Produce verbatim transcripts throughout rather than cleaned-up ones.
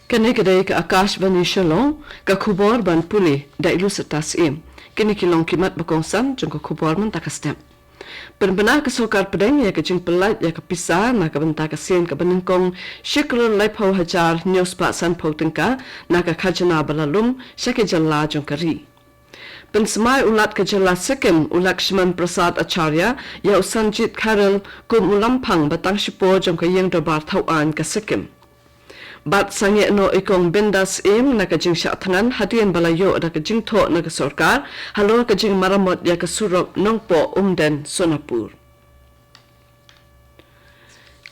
Kane ka dei ka Akashvani Shillong, ka khubor ban pule da i Lucetta Syiem. Kine ki long ki mat ba kongsan jong ka khubor mynta ka step. Pynbna ka sorkar pdeng ïa ka jingpyllait ïa ka pisa na ka bynta ka sien kaba nyngkong shi klur laiphew hajar hynñiew spah sanphew tyngka na ka khajna ba la lum sha ki jylla jong ka ri. Pynsmai u Lat ka jylla Sikkim, u Lakshman Prasad Acharya, ïa u Sanjit Kharel kum u lamphang ba tang shipor jong ka ïing dorbar thaw aiñ ka Sikkim. Bad sangeh noh i kong Bindas Syiem na ka jingshah thngan hadien ba la ïoh da ka jingthoh na ka sorkar halor ka jingmaramot ïa ka surok Nongpoh Umden Sonapur.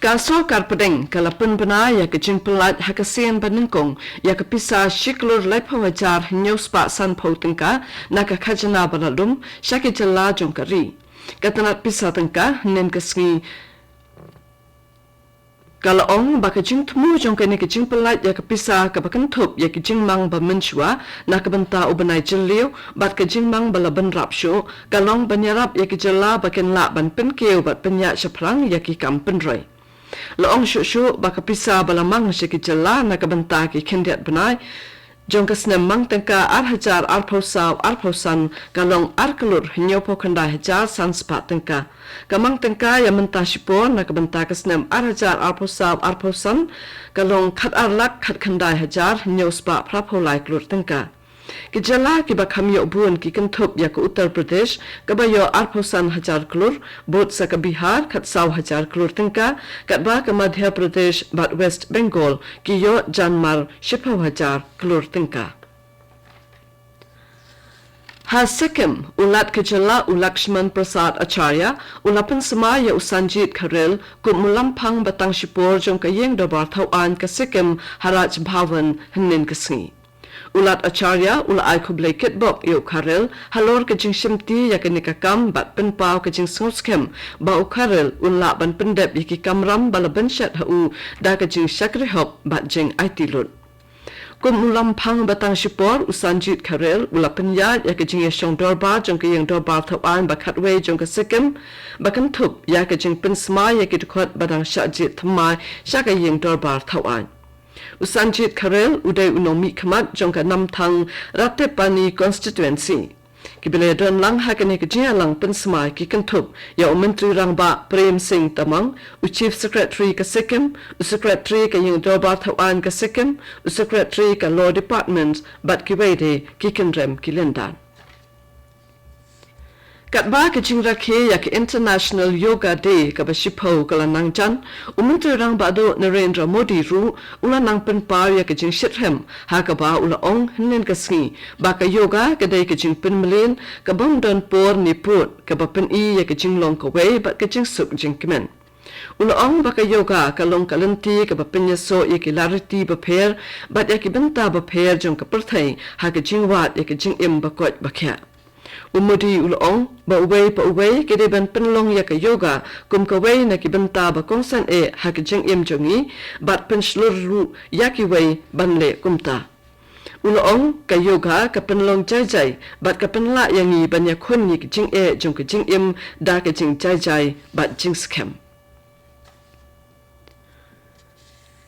Ka sorkar pdeng ka la pynbna ïa ka jingpyllait ha ka sien ba nyngkong ïa ka pisa shi klur laiphew hajar hynñiew spah sanphew tyngka na ka khajna ba la lum sha ki jylla jong ka ri. Ka tnat pisa tyngka hynnin ka sngi ka la ong ba ka jingthmu jong kane ka jingpyllait ïa ka pisa kaba kynthup ïa ka jingmang ba mynshuwa na ka bynta u bnai Jylliew bad ka jingmang ba la bynrap shuh ka long ban ïarap ïa ki jylla ba kin lah ban pynkiew bad pynïaid shaphrang ïa ki kam pynroi. La ong shuh shuh ba ka pisa ba la mang sha ki jylla na ka bynta ki khyndiat bnai jong ka snem mang tyngka ar hajar arphew saw arphew san ka long ar klur hynñiewphew khyndai hajar san spah tyngka. Ka mang tyngka ïa mynta shipor na ka bynta ka snem ar hajar arphew saw arphew san ka long khat ar lak khat khyndai hajar hynñiew spah phraphew lai klur tyngka. Ki jylla kiba kham ïoh bun ki kynthup ïa ka Uttar Pradesh kaba ïoh arphew san hajar klur, bud sa ka Bihar khat saw hajar klur tyngka, katba ka Madhya Pradesh bad West Bengal ki ïoh jan mar shiphew hajar klur tyngka. Ha Sikkim, u Lat ka jylla u Lakshman Prasad Acharya u la pynsmai ïa u Sanjit Kharel kum u lamphang ba tang shipor jong ka ïing dorbar thaw aiñ ka Sikkim ha Raj Bhavan hynnin ka sngi. U Lat Acharya u la ai khublei kitbok ïa u Kharel halor ka jingshimti ïa kane ka kam bad pynpaw ka jingsngewskhem ba u Kharel un lah ban pyndep ïa ki kamram ba la bynshet ha u da ka jingshakri hok bad jingaiti lut. Kum u lamphang ba tang shipor, u Sanjit Kharel u la pynïaid ïa ka jingïashong dorbar jong ka ïing dorbar thaw aiñ ba khatwei jong ka Sikkim ba kynthup ïa ka jingpynsmai ïa ki dkhot ba dang shah jied thymmai sha ka ïing dorbar thaw aiñ. U Sanjit Kharel u dei u nongmihkhmat jong ka Namthang Ratepani constituency. Kiba la ïadon lang ha kane ka jingïalang pynsmai ki kynthup ïa u Myntri Rangbah Prem Singh Tamang, u Chief Secretary ka Sikkim, u Secretary ka ïing dorbar thaw aiñ ka Sikkim, u Secretary ka Law Department bad kiwei de ki kynrem ki lyndan. Katba ka jingrakhe ïa ka International Yoga Day kaba shiphew ka la nang jan, u Myntri Rangbah Duh Narendra Modi ruh u la nang pynpaw ïa ka jingshitrhem ha kaba u la ong hynnin ka sngi ba ka yoga ka dei ka jingpynmlien ka bym don por ne pud kaba pyni ïa ka jinglong kawei bad ka jingsuk jingkmen. U la ong ba ka yoga ka long ka lynti kaba pynïasoh ïa ki lariti bapher bad ïa ki bynta bapher jong ka pyrthei ha ka jingwad ïa ka jingim ba koit ba khiah. U Modi u la ong ba uwei pa uwei ki dei ban pynlong ïa ka yoga kum kawei na ki bynta ba kongsan eh ha ka jingim jong ngi bad pynshlur ruh ïa kiwei ban leh kumta. U la ong ka yoga ka pynlong jai jai bad ka pynlah ïa ngi ban ïakhun ïa ka jingeh jong ka jingim da ka jingjai jai bad jingskhem.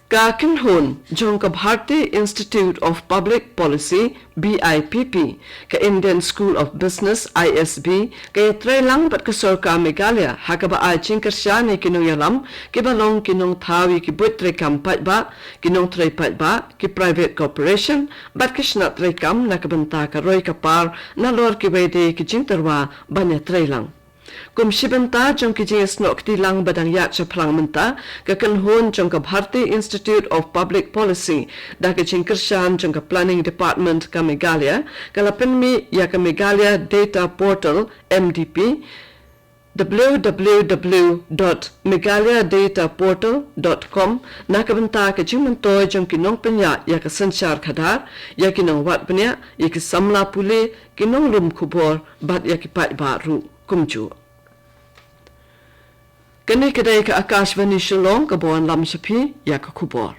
Ka kynhun jong ka Bharati Institute of Public Policy, B I P P, ka Indian School of Business, I S B, ka ïatreilang bad ka sorkar Meghalaya ha kaba ai jingkyrshan ïa ki nongïalam kiba long ki nongthaw ïa ki buit treikam paidbah, ki nongtrei paidbah, ki private corporation bad ki shnat treikam na ka bynta ka roi ka par nalor kiwei de ki jingtyrwa ban ïatreilang. Kum shi bynta jong ki jingïasnoh kti lang ba dang ïaid shaphrang mynta, ka kynhun jong ka Bharati Institute of Public Policy da ka jingkyrshan jong ka Planning Department ka Meghalaya ka la pynmih ïa ka Meghalaya Data Portal, M D P, w w w dot meghalaya data portal dot com, na ka bynta ka jingmyntoi jong ki nongpynïaid ïa ka synshar khadar, ïa ki nongwad bniah, ïa ki samla pule, ki nonglum khubor bad ïa ki paidbah ruh kumjuh. Kane ka dei ka Akashvani Shillong kaba wanlam sha phi ïa ka khubor.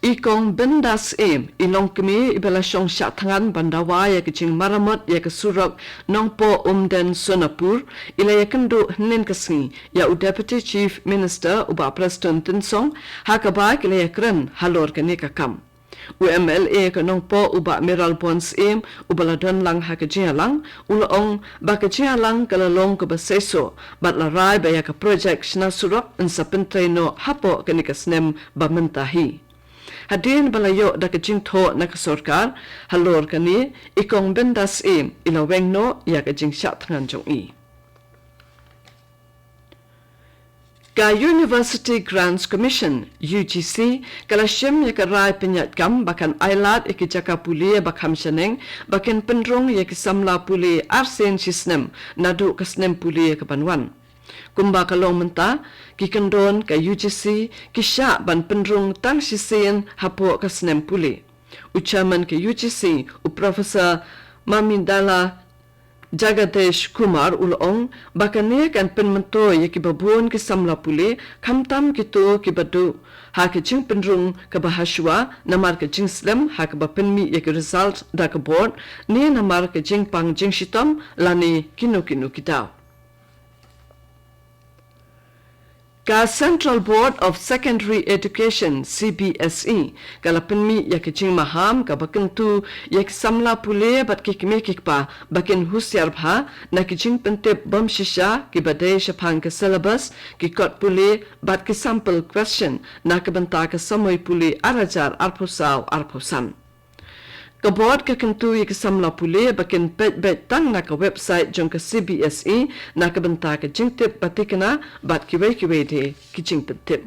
I Kong Bindas Syiem, i longkmie iba la shong shah thngan ban dawa ïa ka jingmaramot ïa ka surok Nongpoh Umden Sonapur, i la ïakynduh hynnin ka sngi ïa u Deputy Chief Minister u Bah Prestone Tynsong, ha kaba ki la ïakren halor kane ka kam. U M L A ka Nongpoh u Bah Mayralborn Syiem, uba la don lang ha ka jingïalang, u la ong ba ka jingïalang ka la long kaba seisoh, bad la rai ba ïa ka projek shna surok yn sa pyntrei noh hapoh kane ka snem ba mynta hi. Hadien ba la ïoh da ka jingthoh na ka sorkar halor kane, i Kong Bindas Syiem i la weng noh ïa ka jingshah thngan jong i. Ka University Grants Commission, U G C, ka la shim ïa ka rai pynïaid kam ba kan ailad ïa ki jaka pule ba kham shaneng ba kin pynrung ïa ki samla pule arsien shisnem naduh ka snem pule ka ban wan. Kumba ka long mynta, ki kyndon ka U G C ki shah ban pynrung tang shisien hapoh ka snem pule. U Chairman ka U G C, u Professor Mamidala Jagadesh Kumar u la ong ba kane kan pynmyntoi ïa kiba bun ki samla pule, khamtam kito kiba duh ha ka jingpynrung kaba hashuwa namar ka jingslem ha kaba pynmih ïa ki result da ka board, ne namar ka jingpang jingshitom lane kino kino ki daw. Ka Central Board of Secondary Education, C B S E, ka la pynmih ïa ka jingmaham kaba kyntu ïa ki samla pule bad ki kmie ki kpa ba kin husiar bha na ki jingpyntip bym shisha kiba dei shaphang ka syllabus, ki kot pule bad ki sample question na ka bynta ka samoi pule ar hajar arphew saw arphew san. Ka board ka kyntu ïa ki samla pule ba kin peit beit tang na ka website jong ka C B S E na ka bynta ka jingtip ba thikna bad kiwei kiwei de ki jingpyntip.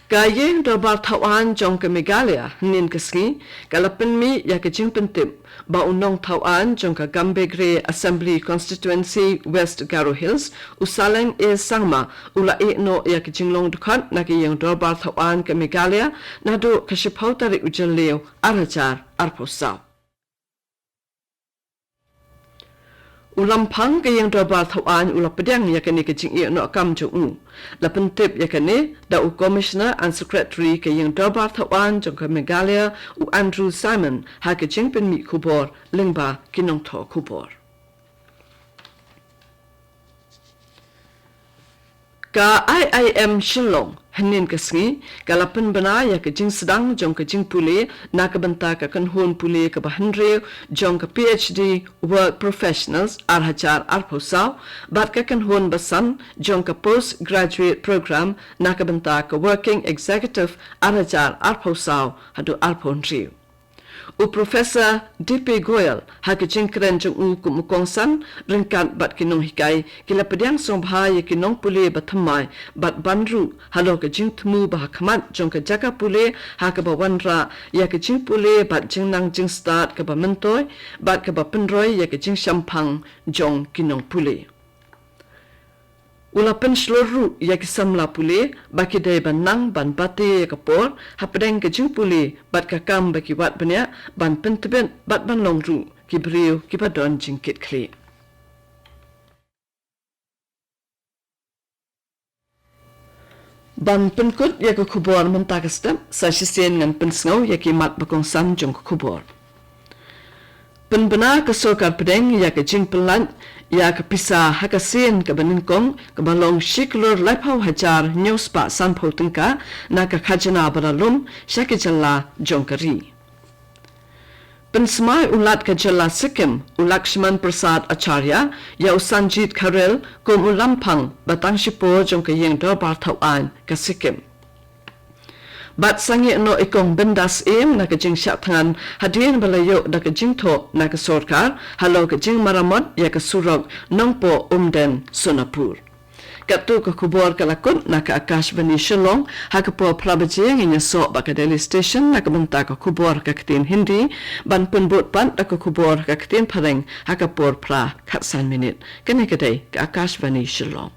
Ka Ïing Dorbar Thawaiñ jong ka Meghalaya, hynnin ka sngi, ka la pynmih ïa ka jingpyntip ba u nongthawaiñ jong ka Gambegre Assembly Constituency, West Garo Hills, u Saleng A Sangma, u la ïeh noh ïa ka jinglong dkhot na ka Ïing Dorbar Thawaiñ ka Meghalaya naduh ka shiphew tarik u Jylliew ar hajar arphew saw. U Lamphang ka Ïing Dorbar Thawaiñ u la pdiang ïa kane ka jingïeh noh kam jong u. La pyntip ïa kane da u Commissioner and Secretary ka Ïing Dorbar Thawaiñ jong ka Meghalaya, u Andrew Simon, ha ka jingpynmih khubor lyngba ki nongthoh khubor. Ka I I M Shillong, hynnin ka sngi, ka la pynbna ïa ka jingsdang jong ka jingpule na ka bynta ka kynhun pule kaba hynriew jong ka P H D Work Professionals ar hajar arphew saw, bad ka kynhun basan jong ka Postgraduate Program na ka bynta ka Working Executive ar hajar arphew saw haduh arphew hynriew. U Professor D P Goyal, ha ka jingkren jong u kum u kongsan, ryngkat bad ki nonghikai, ki la pdiang sngewbha ïa ki nongpule ba thymmai bad ban ruh halor ka jingthmu ba ha khmat jong ka jaka pule, ha kaba wanrah ïa ka jingpule bad jingnang jingstad kaba myntoi, bad kaba pynroi ïa ka jingshemphang jong ki nongpule. U la pynshlur ruh ïa ki samla pule ba ki dei ban nang ban bate ïa ka por hapdeng ka jingpule bad ka kam ba ki wad bniah, ban pyntbit bad ban long ruh ki briew kiba don jingkitkhlieh. Ban pynkut ïa ka khubor mynta ka step, sa shisien ngan pynsngew ïa ki mat ba kongsan jong ka khubor. Pynbna ka sorkar pdeng ïa ka jingpynlait ïa ka pisa ha ka sien kaba nyngkong, kaba long shi klur laiphew hajar hynñiew spah sanphew tyngka na ka khajna ba la lum sha ki jylla jong ka ri. Pynsmai u Lat ka jylla Sikkim, u Lakshman Prasad Acharya, ïa u Sanjit Kharel kum u Lamphang ba tang shipor jong ka Ïing Dorbar Thawaiñ ka Sikkim. Bad sangeh noh i Kong Bindas Syiem na ka jingshah thngan hadien ba la ïoh da ka jingthoh na ka sorkar halor ka jingmaramot ïa ka surok Nongpoh Umden Sonapur. Katto ka khubor ka la kut na ka Akashvani Shillong, ha ka por phra baje ngin ïasoh bad ka Delhi Station na ka bynta ka khubor ka ktien Hindi, ban pynbud pat da ka khubor ka ktien Phareng ha ka por phra khatsan minit. Kane ka dei ka Akashvani Shillong.